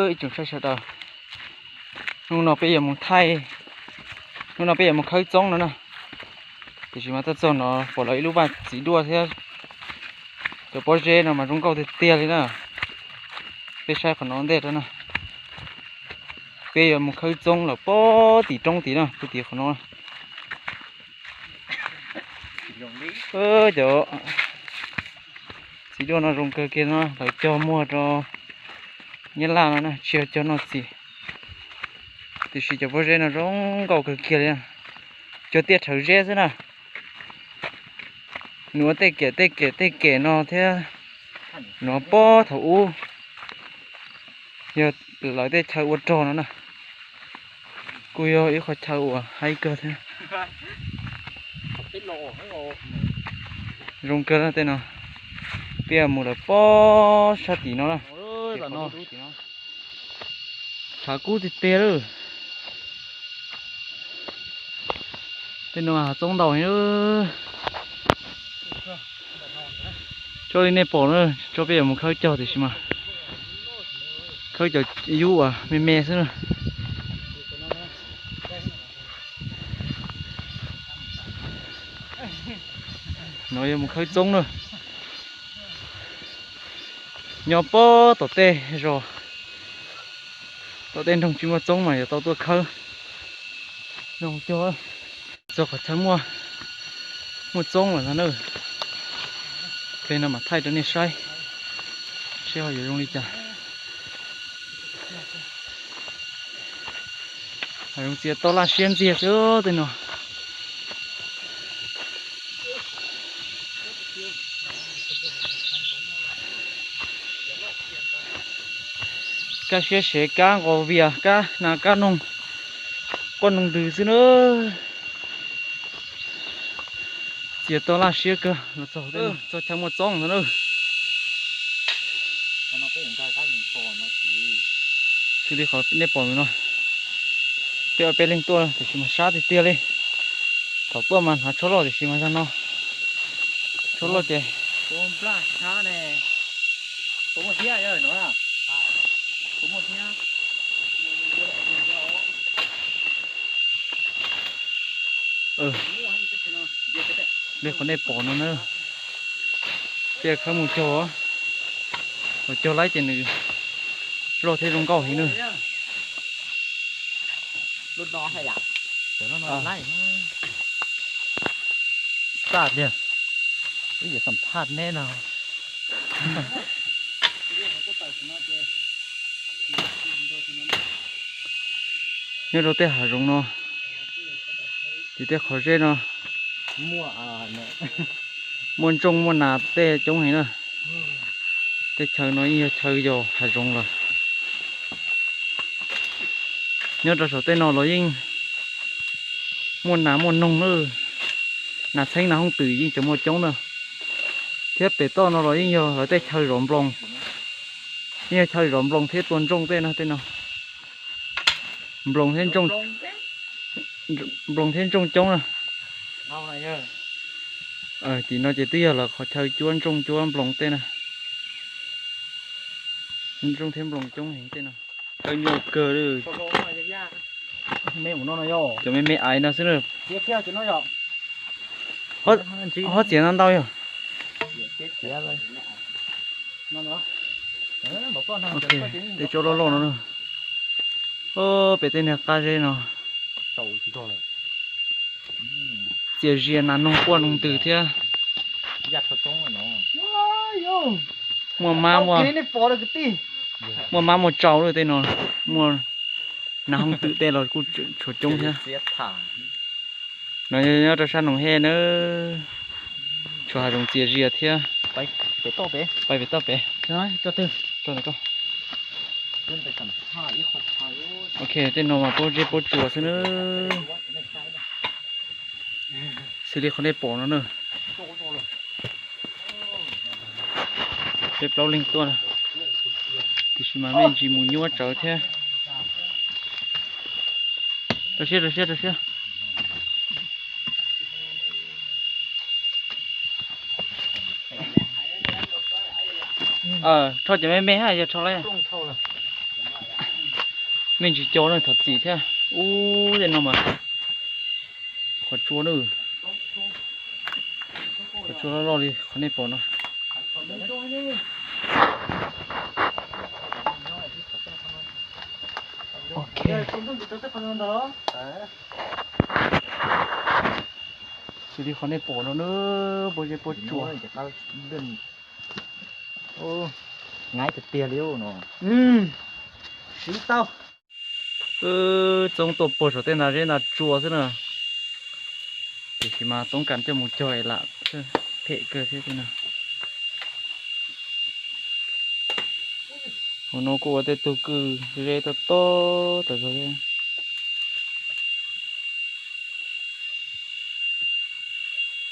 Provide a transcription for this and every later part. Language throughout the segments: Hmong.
Ib tsoom saib sawv daws, hnub no peb yuav mus thaij, hnub no peb yuav mus khawb txoob no na. Tiam sis mas tuaj txog no pom lawv ib lub vaj txiv duaj thiab cov pob zeb no mas zoo nkauj tiag tiag li na. Peb saib qhov no ntej rau na. Peb yuav mus khawb txoob lawm pob tim roob tid na, pem tim qhov no. Cov txiv duaj no zoo kawg kiag no, lawv cog muag rau Nyab Laj no na, tsis yog cog noj txiv. Tiam sis cov pob zeb no zoo nkauj kawg kiag li, cog tiaj rhawv zeb xwb na. Nuav tej kem tej kem tej kem no thiab, nuav pob thaum ub yog lawv tej chaw ua rog no na. Kuj yog ib qhov chaw uas haib kawg thiab. Zoo kawg tej no. Peb mus lawm pob sab tim no na. Tshav kub tiag tiag lawm. Tej no hav txoob ntau heev. Tso li nej pom na, tso peb yuav mus khawb cog tiam sis mas khawb cov yub uas me me xwb na. No yuav mus khawb txoob na. Nyob pob tom tej zos, tom tej nroog tsis muaj txoob mas yuav tau tuaj khawb. Nroog cog txog qhov chaw muaj, muaj txoob lawm ntag na. Peb no mam thaij rau nej saib, seb ho yuav zoo li cas. Hav zoov txias to laj siab ntxiag xwb tej no. Kab siab sev, kab nqos vias, kab nas kab noog, quaj noog ntws xwb na. Txias to laj siab kawg los txog tej no, txog chaw muaj txoob ntag na. Xws li qhov nej pom no, peb ob peb leeg tuaj tiam sis mas sab tiag tiag li. Thaum tuaj mas hnav tsho loj tiam sis mas zaum no tsho loj ces li qhov nej pom no na, peb khawb mus cog, cog laib ces nws loj thiab zoo nkauj heev na. Xaj tiag, wb yuav xam phaj neb no. Nyob rau tej hav zoov no, ces tej qhov zeb no muaj ntsooj muaj nas tej coob heev na. Tej chaw no yeej yog chaw yos hav zoov lawm. Nyob rau saum tej no los yeej muaj nas muaj noog na, nas txheeb nas hooj twm yeej tseem muaj coob na. Thiab pem toj no los yeej yog lawv tej chaw zov nploos, yeej yog chaw zov nploos thiab tua ntsooj tej no, tej no. Nploos thiab ntsooj, nploos thiab ntsooj coob na. Tim no ces twb yog lawv qhov chaw cuab ntsooj cuab nploos tej na. Ntsooj thiab nploos coob heev tej no. Chaw nyuaj kawg li. Cov me me aiv no xwb na. Hob txiav ntau ntau yog. Tej tsob loj loj no na. Pem tej niag qab zeb no. Txias zias nas noog quaj noog ntws thiab. Muaj mab, muaj mab muaj tsau lawm tej no, muaj nas hooj twm tej los kuj tshuav coob thiab. No nyob rau sab Noom Hej na, tshuav hav zoov txias zias thiab. Pais pem toj pem. Ok, tej no mas pob zeb pob tsuas xwb na. Xws li qhov nej pom no na. Peb plaub leeg tuaj, tiam sis mas me ntsis mus nyuaj tsawv thiab. Rau siab, rau siab, rau siab. Rho cov me me ha, yog rho lawm. Me ntsis co na, thov txim thiab. Ub, tej no mas qhov tsua na, qhov tsua loj loj li qhov nej pom no. Xws li qhov nej pom no na, pob zeb pob tsuas. Nqaib tiag tiag li no. Siv tau. Txoob tuaj puag saum tej nta zeb nta tsua xwb na. Tiam sis mas Txoob kam coj mus cog es lam phem kawg thiab no. Hauv no kuj ua tej tug kwj zeb tob tob tas zog thiab.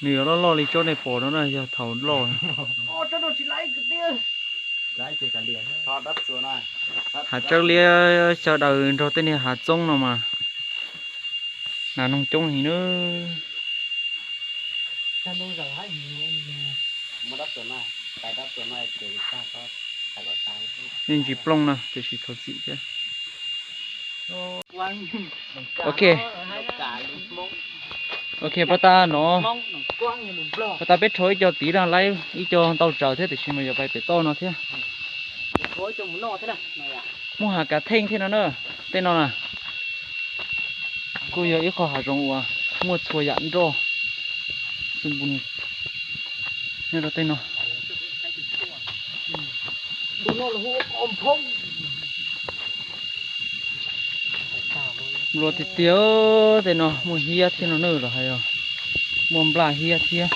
Nws yuav loj loj li tsob nej pom no na, yog thaum loj. Hav tsawb liab sawv daws nrog tej niag hav txoob no mas nas noog coob heev na. Nej ntsis plooj no tiam sis thov txim thiab. Ok. Ok, pab tas no, pab tas peb rho ib co tid na, laib ib co ntau tsawv thiab tiam sis mas yuav pais pem toj no thiab. Muaj hav kav theej thiab no na, tej no na. Kuj yog ib qho hav zoov uas muaj txhua yam nroj xwb npu nyob rau tej no. Nplua tiag tiag, tej no muaj hiab thiab no na los hais os, muaj nplaj hiab thiab.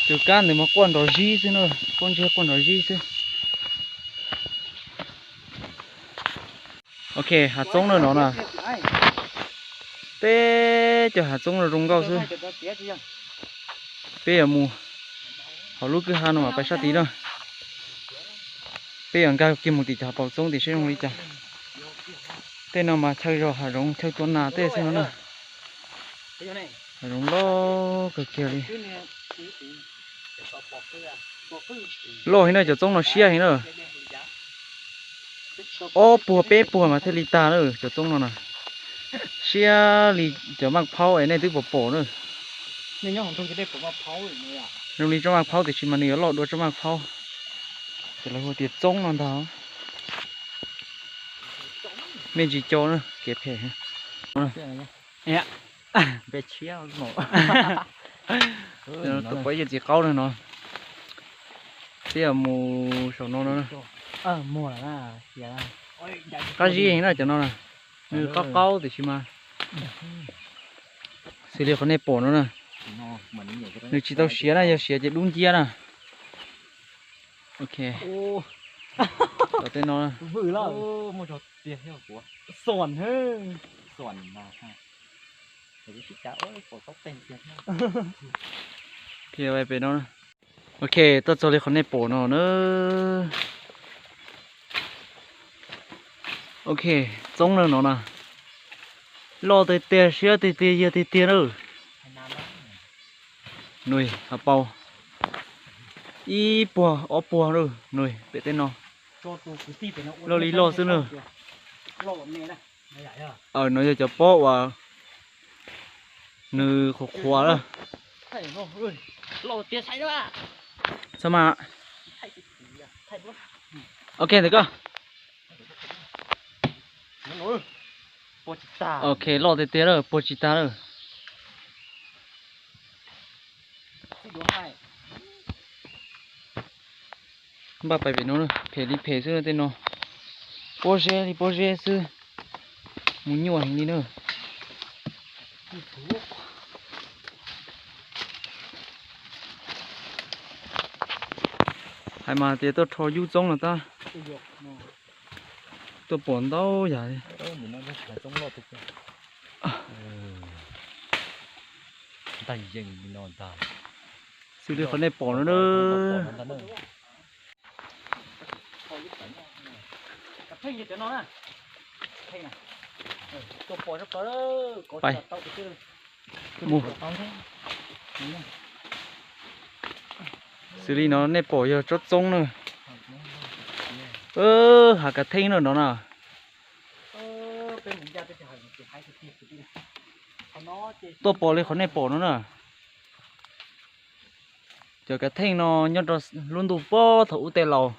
Tus kab ntawd mas quaj nrov zib xwb na, quaj ntsiag quaj nrov zib xwb. Ok, hav txoob na no na. Peb cov hav txoob no zoo nkauj xwb. Peb yuav mus hauv lub kwj ha no mas pais sab tid na. Peb yuav nkag kiag mus tim cov hav paus txoob tim seb zoo li cas. Tej no mas chaw zog hav zoov chaw tua nas tej xwb no na. Hav zoov loj kawg kiag li. Loj heev na, cov txoob no siab heev na. Ob puag peb puag mas thiaj li tag na cov txoob no na. Siab li cov maj phaub es nej twb pom pom na. Zoo li tsob maj phaub tiam sis mas nws yuav loj dua tsob maj phaub. Ces lawv hu tias txoob no ntag. Me ntsis co na, kev phem. Peb tshiab, tus pov ib yawg txiv qaub no no. Peb yuav mus saum no no. Qab zib heev na cov no na. Nws qaub qaub tiam sis mas xws li qhov nej pom no na. Nws tsis tau siav na, yog siav ces dub nciab na. Ok. Tej no. Pem no. Ok, tuaj txog li qhov nej pom no na. Ok, txoob na no na. Loj tiag tiag, siab tiag tiag, yag tiag tiag na. Nws hav paus ib puag ob puag na, nws pem tej no. Loj li loj xwb na. No yog cov pob uas nws qhuav qhuav lawm. Txhob mas. Ok ntawm koj. Ok, loj tiag tiag lawm, puag tsis tag lawm. Npaj pais pem no, phem li phem xwb tej no. Pob zeb li pob zeb xwb, mus nyuaj heev li na. Hais mas tias tuaj rho yub txoob no tab, tuaj pom ntau yam li. Xws li qhov nej pom no na. Mus. Xws li no nej pom yog tsob txoob na. Hav kav theej no no na. Tuaj pom li qhov nej pom no na. Cov kav theej no nyob rau lub ntuj pob thaum ub tej laus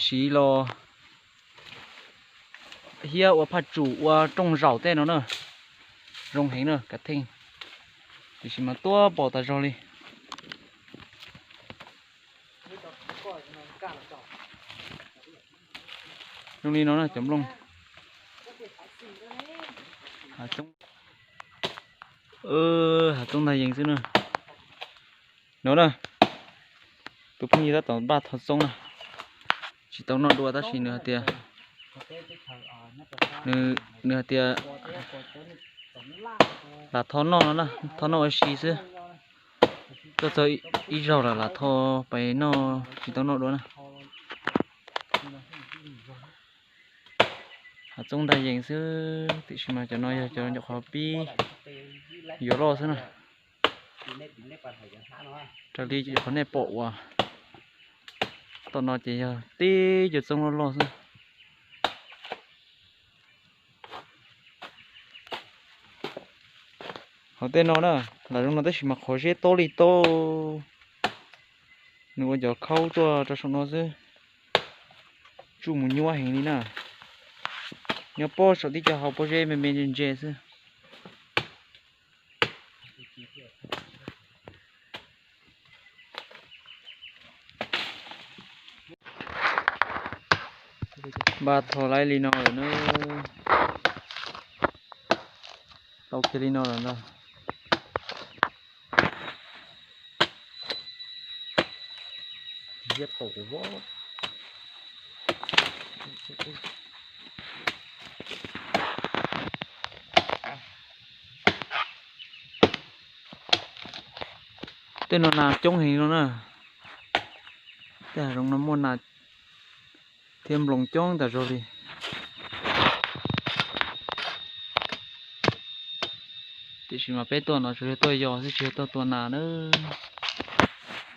siv los hiab ua phaj tsum ua rooj zaum tej no na. Zoo heev na kav theej, tiam sis mas tuaj pom tas zog li. Zoo li no na cov nplooj. Hav txoob ntag yees xwb na. No na, tus phooj ywg tab tom npaj tho txoob na. Tsis tau noj dua tab sis nws hais tias, nws hais tias lam tho noj no na, tho noj ua si xwb. Tuaj txog ib zaug lawm lam tho pais noj, tsis tau noj dua na. Hav txoob ntag yees xwb, tiam sis mas cov no yog cov nyuam qhuav pib yuav loj xwb na. Raws li qhov nej pom uas tom no ces yog tib cov txoob loj loj xwb. Hauv tej no na, lam zoo no tab sis mas qhov zeb tob li tob, nws ua cov khaub tuaj rau saum no xwb. Tsuj mus nyuaj heev li na. Nyob pob saum tib co hauv pob zeb me me ntse ntse xwb. Npaj tho laib li no lawm na. Tau kiag li no lawm ntag. Tej no nas coob heev no na. Tej hav zoov no muaj nas thiab nploos coob tas zog li. Tiam sis mas peb tuaj no tsuas yog tuaj yos xwb, tsis yog tuaj tua nas na.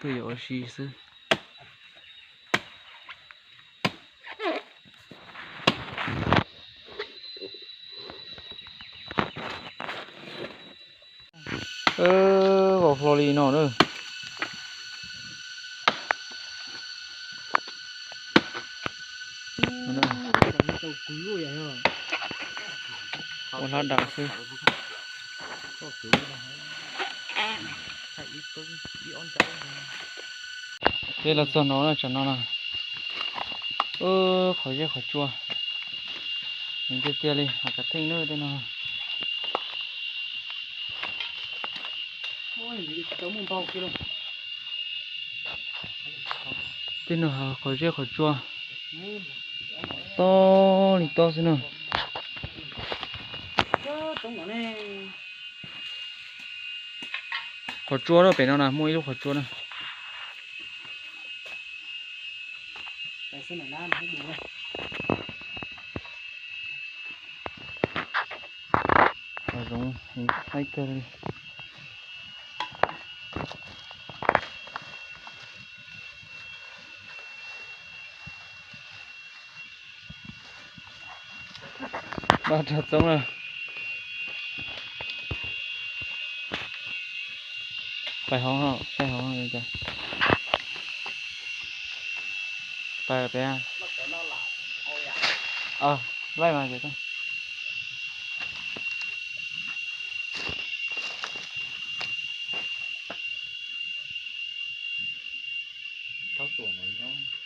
Tuaj yos ua si xwb. Vau hlo li no na. Ua hlab dav xwb. Peb los txog no na, tsam no na. Qhov zeb qhov tsua, tiag tiag li hav kav theej na tej no. Tej no qhov zeb qhov tsua tob li tob xwb na. Qhov tsua na, pem no na muaj ib lub qhov tsua na. Qhov zoov heev haib kawg li. Npaj rau txoob na. Pais hauv, pais hauv. Pais pem. Laij mas. Thaub tuam no nyob.